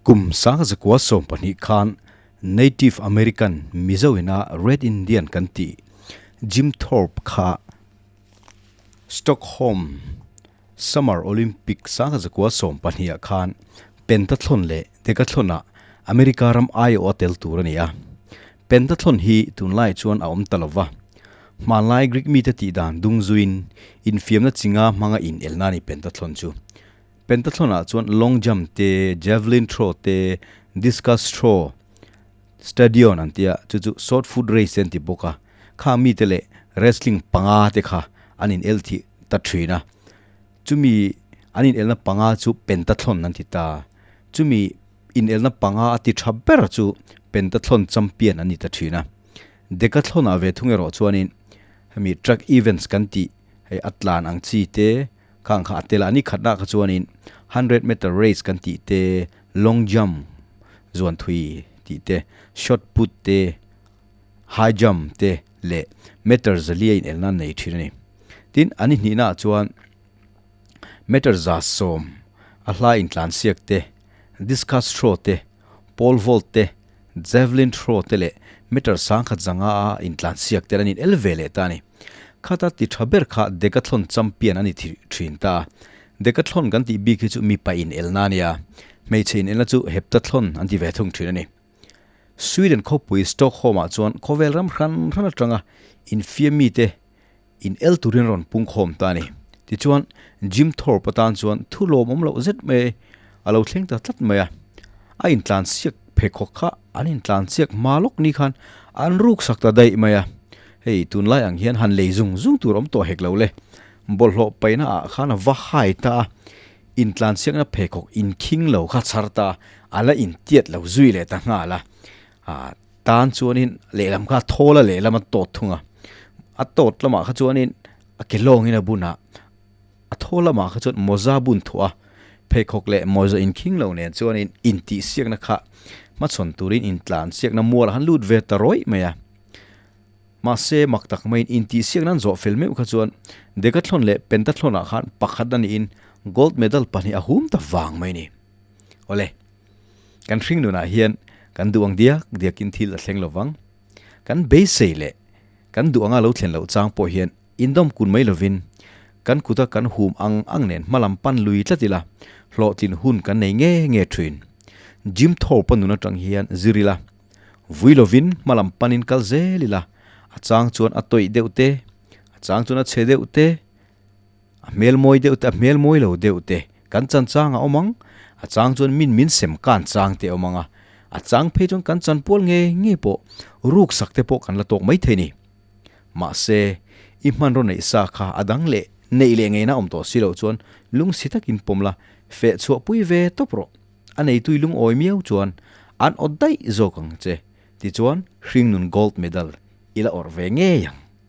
Kum 1912 khan Native American Mizo ina Red Indian kan tih Jim Thorpe kha Stockholm Summer Olympic 1912 ah khan Pentathlon leh Decathlon ah America ram aiawh a tel tur a ni a. Pentathlon hi tunlai chuan a awm ta lo va. Hmanlai Greek mite tih dan dung zuiin infiamna chinga hmanga inelna a ni Pentathlon chu. Pentathlon ah chuan long jump te, javelin throw te, discus throw, stadion an tia chu chu short foot race te an ti bawk a. Kha mite leh wrestling panga te kha an in el thih ta thin a. Chumi an in elna panga chu pentathlon an ti ta. Chumi in elna panga a ti tha ber chu pentathlon champion an ni ta thin a. Decathlon ah ve thung erawh chuanin hemi track events kan tih hei a tlan ang chi te khang kha a tel a, ni khatna kha chuanin hundred meter race kan tih te, long jump zuan thui tih te, shot put te, high jump te leh meter zalia inelna an nei thin a ni. Tin, an inhnihna ah chuan meter 110 a hla intlansiak te, discus throw te, pole vault te, javelin throw te leh meter 1500 a intlansiak te an inel ve leh ta a ni. Khata ti tha ber kha Decathlon champion a ni thin ta a. Decathlon kan tih bik hi chu mipa inelna a nia, hmeichhe inelna chu heptathlon an ti ve thung thin a ni. Sweden khawpui Stockholm ah chuan khawvel ram hran hran atanga infiam mite in el turin rawn pung khawm ta a ni. Tichuan, Jim Thorpe atan chuan thu lawmawm loh zet mai a lo thleng ta tlat mai a. A intlansiak pheikhawk kha an intlansiak hma lawk ni khan an ruksak ta daih mai a. Hei, tunlai ang hian han lei zung zung tur awm tawh hek lo le. Bawlhhlawh paihna ah khan a va hai ta a, intlansiakna pheikhawk inkhing lo kha chhar ta a, a la intiat lo zui leh ta nghal a. Tan chuanin lehlam kha a thawl a, lehlam a tawt thung a. A tawt lamah kha chuanin a ke lawngin a bun a, a thawl lamah kha chuan mawza bun thuah a, pheikhawk leh mawza inkhing lo nen chuanin intihsiakna kha hmachhawn turin intlansiakna mualah han lut ve ta rawih mai a. Mahse, mak tak maiin intihsiakna an zawh fel meuh kha chuan Decathlon leh Pentathlon ah khan pakhat a niin gold medal pahnih a hum ta vang mai a ni. Awle. Kan hring nunah hian kan duh ang diak diakin thil a thleng lo vang. Kan beisei leh kan duh anga lo thlen loh chang pawh hian indawm kun mai lovin kan kuta kan hum ang ang nen hmalam pan lui tlat ila hlawhtlin hun kan nei nge nge thin. Jim Thorpe-a nun atang hian zir ila, vui lovin hmalam panin kal zel ila, a chang chuan a tawih deuh te, a chang chuan a chhe deuh te, A hmel mawi deuh te, a hmel mawi lo deuh te kan chan chang a awm ang, a chang chuan min min sem kan chang te a awm ang a, a chang phei chuan kan chan pual nge nge pawh ruk sak te pawh kan la tawk mai thei ni. Mahse, i hmanraw neih sa kha a dang leh neih leh ngeina awm tawh si loh chuan lungsi takin pawm la, feh chhuah pui ve tawp rawh. A neitui lungawi miau chuan an awt daih zawk ang che, tichuan hringnun gold medal i la awrh ve ngei ang.